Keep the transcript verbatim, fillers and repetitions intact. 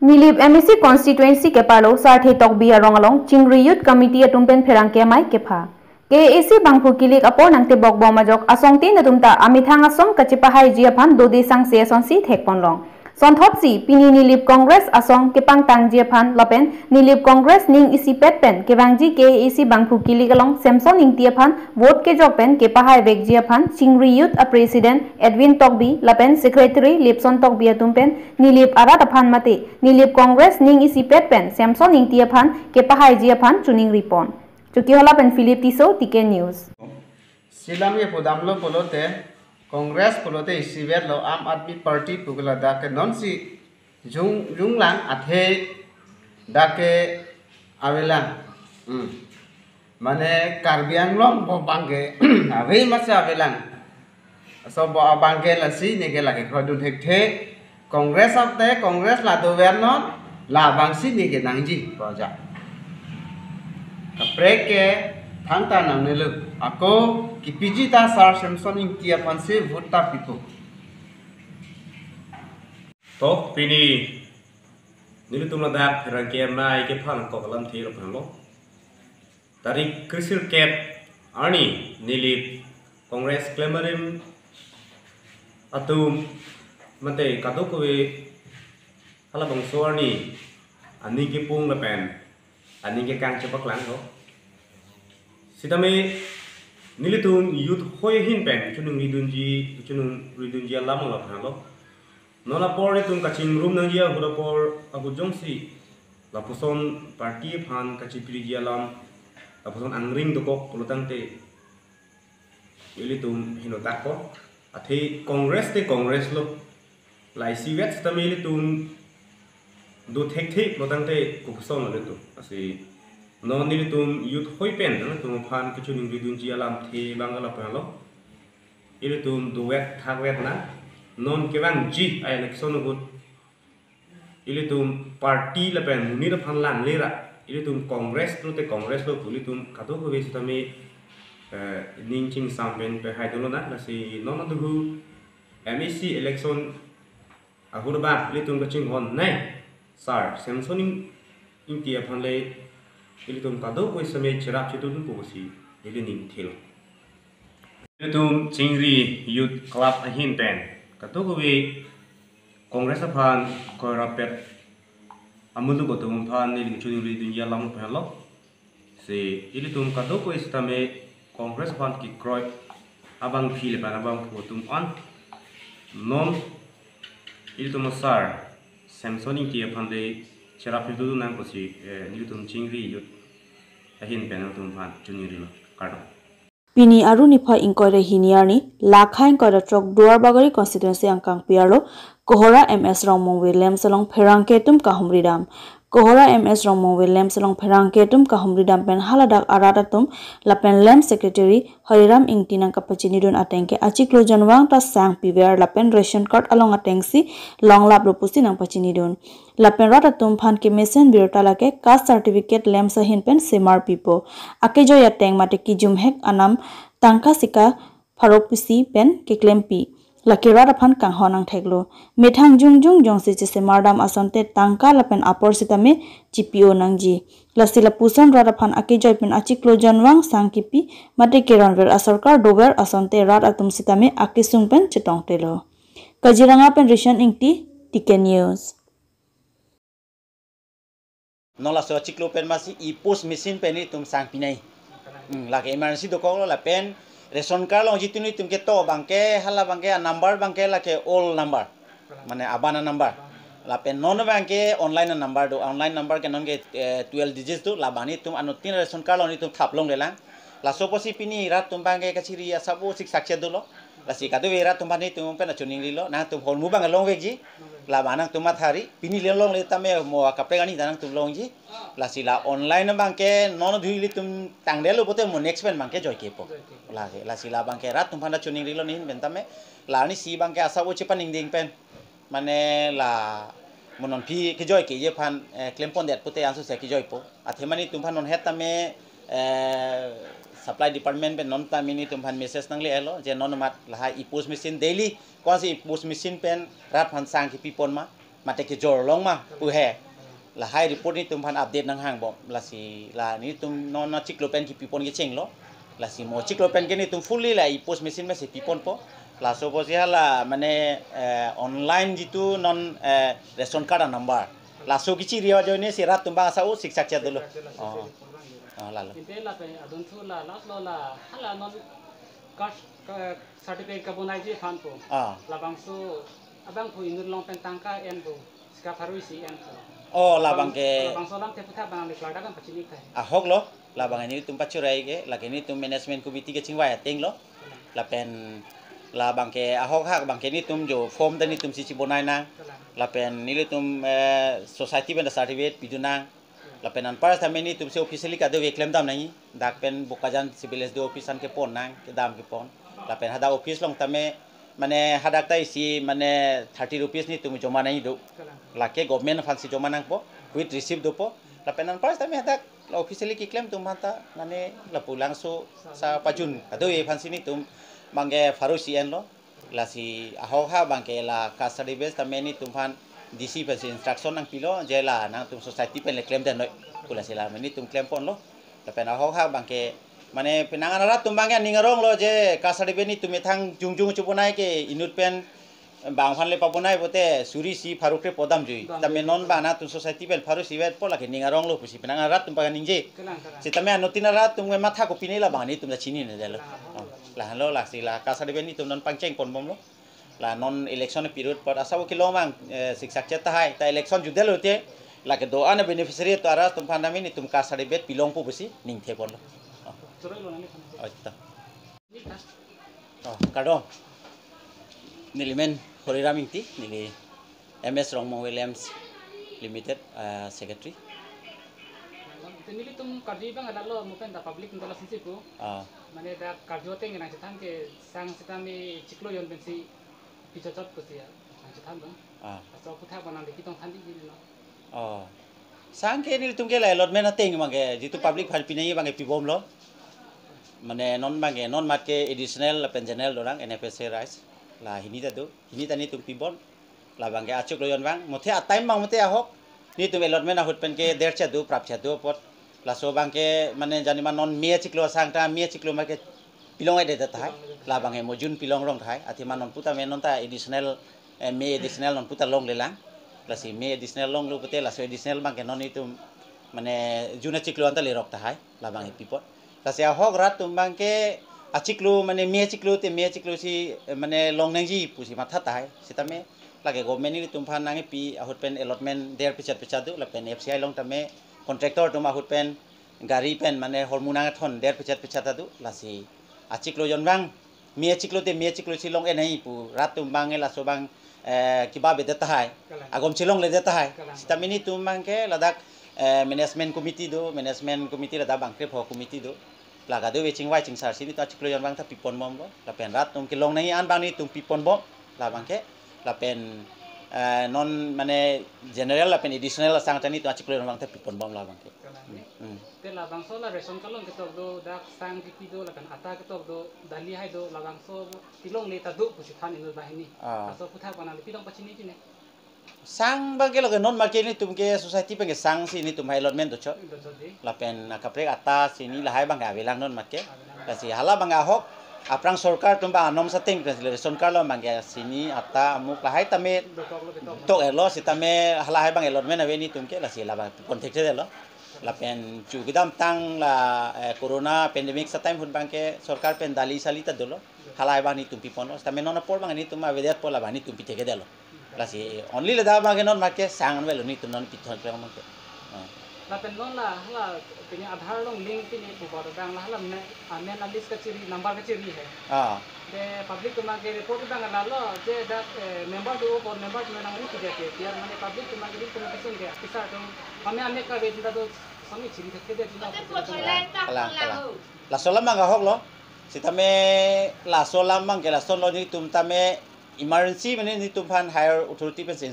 Nilip M A C constituency keparlo Sarthe Tokbi arong along Chingri Youth Committee atum pen pherangke amei kepha. K A A C bangphu kilik apor nangtebok bom ajok asongtin atum ta amethang asong kachepahaiji aphan dode sangse asonsi thekponlong. Sonthotsi pini Nilip Congress asong kepangtangji aphan lapen Nilip Congress ning isipet pen kevangji K A A C bangphu kilik along Samson Ingti aphan vote kejok pen kepahai vekji aphan Chingri Youth a President Edwin Tokbi lapen Secretary Lipson Tokbi atum pen Nilip arat aphan mate Nilip Congress ning isipet pen Samson Ingti aphan kepahaiji aphan choningripon. Chokihola pen Philip Tisso, T K News. Silam ye podamlo pulote Congress pulote isivetlo Aam Aadmi Party pu ke ladak ke nonsi jung junglang athe dak ke avelang. Hmm. Mane Karbi Anglong pu abang ke ave masi avelang. So pu abang ke lasi neke lake krodun thekthe. Congress ate Congress la dover non labangsi neke nangji pu ajat. Kaprek ke thangta nangnelo. Ako kipiji ta Sar Samson Ingti aphansi vote ta pipo. To pini nelitum ladak pherangke amei kepha nangkok alamthe lo phan lo. Tarik kresirkep arni Nilip Congress klem arim atum mate kadokave halabangso arni aning kepung lapen aning kekang chepaklanglo. Sitame nelitum youth hoi ahin pen choningridunji choningridunji alam lo phan lo. Non apor itum kachingrum nangji ahut apor ahut jongsi lapuson party aphan kachipiriji alam, lapuson angring dokok pulotangte ilitum henodak ko. Athe Congress te Congress lo. La isivet sitame ilitum do thekthe pulotangte kopuson lo ilitum. Lasi non ilitum youth hoi pen nangtum aphan kachoningridunji alamthe abang la phan lo. Ilitum dovet thakvet nang. Non kevangji a-election ahut ilitum party lapen monit aphan langle ra ilitum Congress lo te Congress lo pu ilitum kadokave sitame, eh, ning chingsam pen pehai dolo na. Lasi non aduhu M A C election ahut abang ilitum kachinghon nai Sar Samson Ing-, Ingti aphan le ilitum kadokave sitame cherap chetudun pu pusi ili ning thelo. Ilitum Chingri Youth Club ahin pen kadokave Congress aphan kroirapet amuluk atum aphan neli choningridunji alam phan lo. Si ilitum kadokave sitame Congress aphan kekroi abangpi lapen abangphu atum an non ilitum a-Sar Samson Ingti aphan le cherap chetudun nang pusi, eh, nelitum Chingri Youth ahin pen nangtum aphan choningrilo. Kardom. Pini Aru niphai ingkoi ra hini arni, lakha ingkoi ra throk Duarbagori constituency angkangpi arlo, Kohora M S Rongmongve LAMPS along pherangke atum kahumridam. Kohora M S Rongmongve LAMPS along pherangke atum kahumridam pen haladak arat atum lapen LAMPS secretary Hariram Ingti nangkapachinidun ateng ke achiklo jonvang ta sang piver lapen ration card along atengsi longlaplo pusi nangpachinidun. Lapen rat atum aphan kemesen birta lake caste certificate LAMPS ahin pen semar pipo. Akejoi ateng mate kijumhek anam tangka sika pharo pusi pen keklempi. Lake rat aphan kanghon angtheklo. Methang jongjong jongsi chesemardam asonte tangka lapen apor sitame chipi-o nangji. Lasi lapuson rat aphan akejoi pen achiklo jonvang sang kipi mate keronver asorkar dover asonte rat atum sitame akesung pen chetongtelo. Kaziranga pen Rishon Ingti, T K News. Non laso achiklo pen masi e-POS machine pen itum sang pinai. Hmm, lake emergency dokoklo lapen ration card along jitu nelitum keto abangke hala abangke a-number abangke lake old number. Mane aban a-number. Lapen non abangke online a-number do, online number ke non ke, eh, twelve digits do, labang nelitum anuttin ration card along nelitum thap longlelang. Laso apotsi pini rat atum abangke kachiri asap o siksak che dolo. Lasi kadokave rat atum aphan nelitum pen achoningrilo, nangtum hormu abang longvekji. Labang nangtum mathari, pini le longle tame mo kaprek arni ta nangtum longji. Lasi la online abangke non dhui ilitum tangdetlo pulote mo next pen abangke joikepo. Lasi, lasi la abangke rat atum aphan achoningrilo nehin pen tame. La arnisi abangke asap o chepaningding pen. Mane la mo non aphi kejoikeji aphan, eh, klempondet pulote ansose kejoipo. Athema nelitum aphan non het tame, eh, supply department pen non tame nelitum aphan message nangle-etlo je non amat lahai e-POS machine daily ko-ansi e-POS machine pen rat aphan sang kipipon ma. mate kejor long ma pu he. Lahai report netum aphan update nanghangbom. Lasi la netum non achiklo pen kipipon kechenglo. Lasi mo chiklo pen ke netum fully la e-post machine masi piponpo. Laso apotsi hala mane, eh, online jitu non, eh, ration card a-number. Laso kechiri ajoine si rat atum abang asap-o siksak chat dolo. Oh. Oh, lalo. Ante lapen adon thu la last lo la hala non caste, eh, certificate kabonaiji aphan po. Ah. Labangso abang po inut along pen tangka en po. Sika pharo isi en po. Oh, labang ke. Labangso alamthe aputhak abang le klardak an pachini thai. Ahok lo, labang netum pachorei ke, lake netum management committee kechingvai ateng lo. Lapen labang ke ahok hak abang ke netum jo form ta netum si chibonai nang. Lapen nelitum, eh, society pen ta certificate pidun nang. Lapen anpar tame netum si officially kadokave klemdam nangji. Dak pen Bokajan Civil S D O office an kepon nang, kedam kepon. Lapen hadak office along tame, mane hadak ta isi, mane thirty rupees netum joma nangji do. Lake government aphan si joma nangpo, with receipt dopo. Lapen anpar tame hadak la officially keklem atum aphanta, mane lapu langso sa pajun kadokave aphan si netum abang ke pharo isi enlo. Lasi ahok hak abang ke la caste certificate tame netum aphan D C pensi instruction nangpilo, je la nangtum society pen le klemdennoi pu. Lasi la netum klemponlo. Lapen ahok hak abang ke mane penang an rat atum abang ke aning aronglo je caste certificate netum methang jongjong chobonai ke inut pen bang aphan le pabonai pote suri isi pharo kre po damjui. Damjui. Tame non abang nangtum society pen pharo isi vetpo, lake ning aronglo pusi penang an rat atum abang ningje. Kalang, kalang. Sitame anuttin arat atum ke matha kopine labang netum ta chininedetlo. Kalang. Oh. Lahenlo, lasi la caste certificate netum non pangchengponbomlo. La non election period apot asap-o kelong abang, eh, siksak chat tahai. Ta election jutdetlo te, lake do-an a-beneficiary atum arat atum aphan tame netum caste certificate pilongpo pusi ningtheponlo. Oh. Choroi lo nani kan. Oh, ta. Ni ta. Oh, kardom. Neli men Hariram Ingti, neli M S Rongmong Williams Limited, eh, secretary. Te nelitum karju abang halalo mo pen ta public atum ta lason si pu. Ah. Mane dak karju ateng nangchethan ke sang sitame chiklo jon pensi pichot chot pusi ya nangchethan abang. Ah. Laso aputhak abang nangli ketong than diji no. Oh. Sang ke nelitum ke la allotment ateng abang ke jitu public aphan pinangji abang ke pibomlo. Mane non abang ke non amat ke additional lapen general dorang N F S A rice. La hini ta do, hini ta netum pibom. Labang ke achiklo jon abang, muthe a-time abang muthe ahok. Netum allotment ahut pen ke der chadu, prap chadu apot. Laso abang ke mane jani ma non me achiklo asang ta, me achiklo ma ke pilong-edet tahai. Labang ke mo June pilong rong tahai. Athema non pu tame non ta additional, eh, me additional non pu ta longlelang. Lasi me additional longlo pute, laso additional abang ke non netum mane June achiklo anta lerok tahai. Labang ke pipot. Lasi ahok rat atum abang ke achiklo mane me achiklo te me achiklo si, eh, mane long nangji pusi matha tahai. Sitame lake government netum aphan nangkepi ahut pen allotment der pechat pechat do, lapen F C I along tame contractor atum ahut pen gari pen mane hormu nangthon der pechat pechat ta do. Lasi achiklo jon abang, me achiklo te me achiklo si long-e nangji pu rat atum abang ke laso abang, eh, kebabedet tahai. Kalang. Agom chelongledet tahai. Kalang. Sitame netum abang ke ladak, eh, management committee do, management committee ladak bang krepho committee do. La kadokave chingvai chingsar si netum achiklo jon abang ta piponbomlo. Lapen rat atum kelong nangji an abang netum piponbom. Labang ke. Lapen, eh, non mane general lapen additional asang ta netum achiklo jon abang ta piponbom labang ke. Kalang ni. Hmm. Te labangso la ration card along ketok do, dak sang kipi do, lapen atta ketok do, dali hai do, labangso pilongle ta do pusi than inut banghini. Ah. Laso aputhak abang nangli pitong pachini chini. Sang abang ke lake non amat ke netum ke society pen ke sang si netum hai allotment dochot. Dochot di. Lapen akaprek atta sini lahai abang ke avelang non amat ke. Avelang. Lasi hala abang ke ahok aphrang sorkar atum abang anom sateng pen ration card along abang ke sini atta amuk lahai tame dokoklo, dokoklo. Tok-etlo sitame halahai abang allotment ave netum ke, lasi la abang contact lo. Lapen chu kedamtang la, eh, corona pandemic sa time ahut abang ke sorkar pen dali sali ta dolo. Halahai abang netum piponlo. Sitame non apor abang netum avedetpo, la abang netum pithekedetlo. Lasi only ladak abang ke non amat ke sang avelo netum non pithon pe abang ke. Ah. Lapen non la hala pini Aadhaar along link pini pu abang la hala me, ah, main list kachiri, number kachiri he. Ah. Te public atum abang ke report abang lalo je dak, eh, member do apor member atum nangri pidetke, tiar mane public atum abang ke information ke, officer atum mane ame kave ta do sami chiri thekthedet na. Kalang, kalang. Laso alam abang ahoklo. Sitame laso alam abang ke lasonlo, netum tame emergency mane netum aphan higher authority pensi